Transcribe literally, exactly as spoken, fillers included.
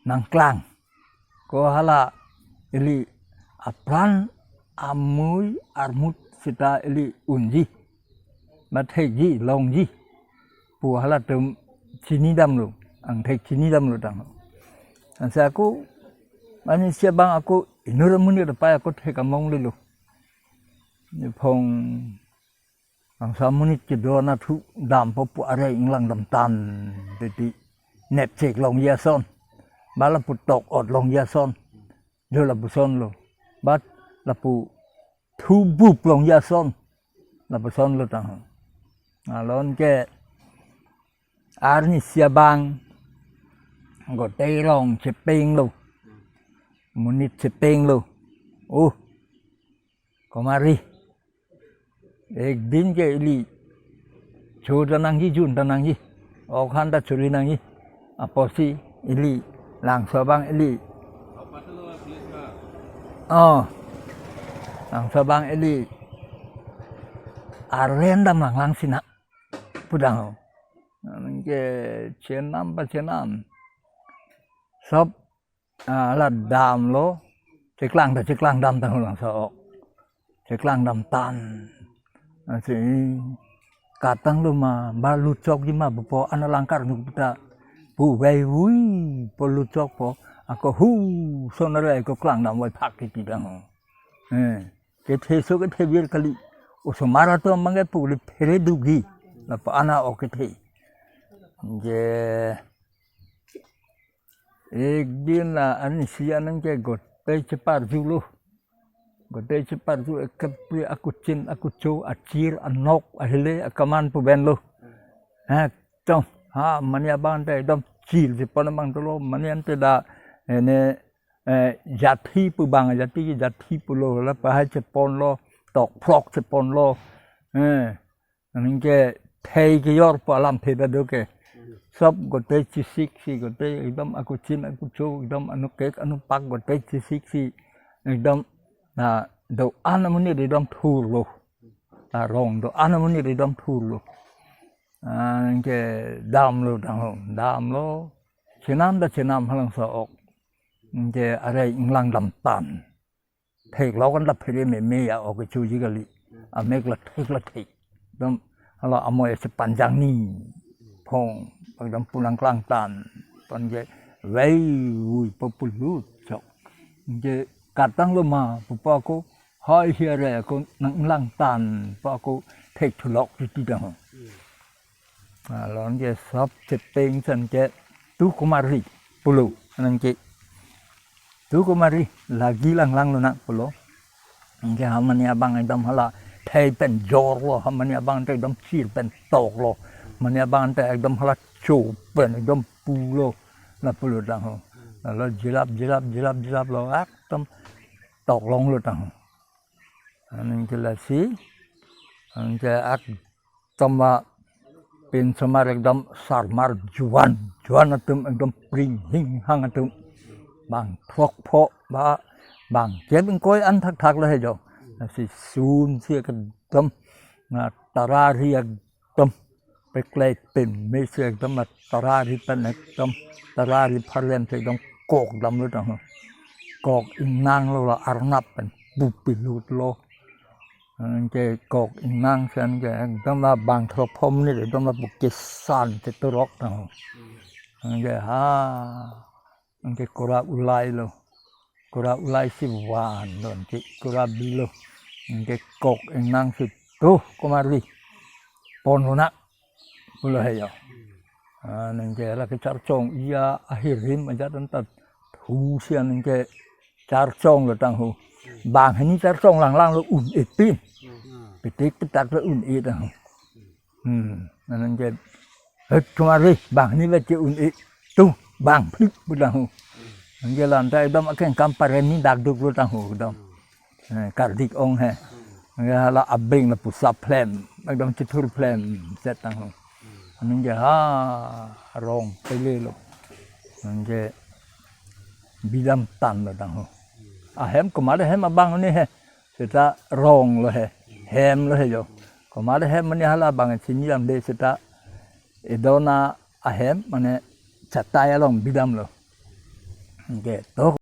nangklang. Ko hala ili apran amui armut seta ili unji, ba thekji, longji pu halatum chinidamlo, angthek chinidamlo tangho. Ansi ako, mane isi abang ako inut amonit apai ako thek among lelo. Niphong angsa amonit kedo anatthu dampo pu are inglangdamtan titi nepchek longji ason, ba lapu tok-ot longji ason, jo lapusonlo, ba lapu thubup longji ason, lapusonlo tangho. Alon ke arnisi abang gotei rong chepenglo, monit chepenglo. Oh, komari, ek din ke ili cho ta nangji, jun ta nangji, ok han ta chori nangji. Apotsi ili Langso abang ili, oh, Langso abang ili arendam langlang sinang pu tangho. Anke chenam pachenam, sop, ah, la damlo, cheklang ta cheklangdam tangho Langso ok. Cheklangdamtan. Ansi katanglo ma, ba lutchokji ma pupo, ana langkar nuk puta pu vei vui po lutchokpo. Ako hu, sonare ako klangdam vaiphak titi tangho. Eh, kethe so kethe bir kali. Osomar atum abang ke pu ili phere dugi, lapu ana ok kethe. Je, ek din la arnisi anang ke gotei cheparjulo. Gotei cheparju, ekepri, akuchin, akucho, achir, anok, ahile, akaman pu benlo. Ekdom, ha, mane abang ta ekdom chil chepon abang dolo, mane ante da, ene, eh, jathi pu bang, jathi ke jathi pulo, la pahai cheponlo, tokphrok cheponlo. Eh, anke thei kejor pu alamthe ta do ke. Sop gotei chesiksi, gotei ekdom akuchin, akucho, ekdom anukek, anupak gotei chesiksi, ekdom, na, do-an amonit ekdom thurlo. Na, rong do-an amonit ekdom thurlo. Anke damlo tangho, damlo. Chenam ta chenam ha Langso ok. Anke are inglangdamtan. Theklok an la phere meme a-ok kechoji kali. Amek la thek la thek. Ekdom hala amoi chepanjang ni phong, ekdom pu nangklangtan. Pon ke vei vui po pu lutchok. Anke katanglo ma pupo ako, hai hi are ako nanglangtan pu ako thekthulok titi tangho. Alon ke sop chepeng san ke, tu komari pulo, anang ke, tu komari, lagi langlanglo nang pulo. Anke ha mane abang ekdom hala thei pen jorlo, ha mane abang ta ekdom chir pen toklo, mane abang ta ekdom hala cho pen ekdom pulo, lapulo tangho. Lalo jilap, jilap, jilap, jilaplo, ekdom toklonglo tangho. Anang ke lasi, anke ak toma pinsomar ekdom sarmar juan, juan atum ekdom pring hinghang atum. Bang throkpho ba, bang kep ingkoi an thakthak lo he jo. Lasi sunsi ekdom, na, tarari ekdom peklei pemesi ekdom, na, tarari pen ekdom, tarari pharlem si ekdom kok damlo tangho. Kok ingnanglo, la arnap pen pupilutlo. Anke kok ingnang si anke ekdom la bang throkpho amonit ekdom lapu kesan cheturok tangho. Anke ha, anke kura ulailo. Kura ulaisi vanlo, anke kura bilo. Anke kok ingnangsi, tu komari, ponlo nang pulo he jo. Ah, anke la kecharchong, iya ahirim ajat anta thusi anke charchonglo tangho. Banghini charchong langlanglo, un-e pin. Petik petak lo un-e tangho. Hmm, anke, "Hei, komari, banghini vet ke un-e, tu bang phlik pu tangho." Anke la anta ekdom akeng kam pareni dakduklo tangho ekdom. Eh, kardik ong he. Anke hala abeng lapu sap phlem, ekdom chethur phlem set tangho. Anke ha, rong pelelo. Anke bidamtanlo tangho. Ahem komat ahem abang ne he. Seta ronglo he. Hemlo he jo. Komat ahem mane hala abang chinidamde, seta edona ahem mane chatai along bidamlo. Anke to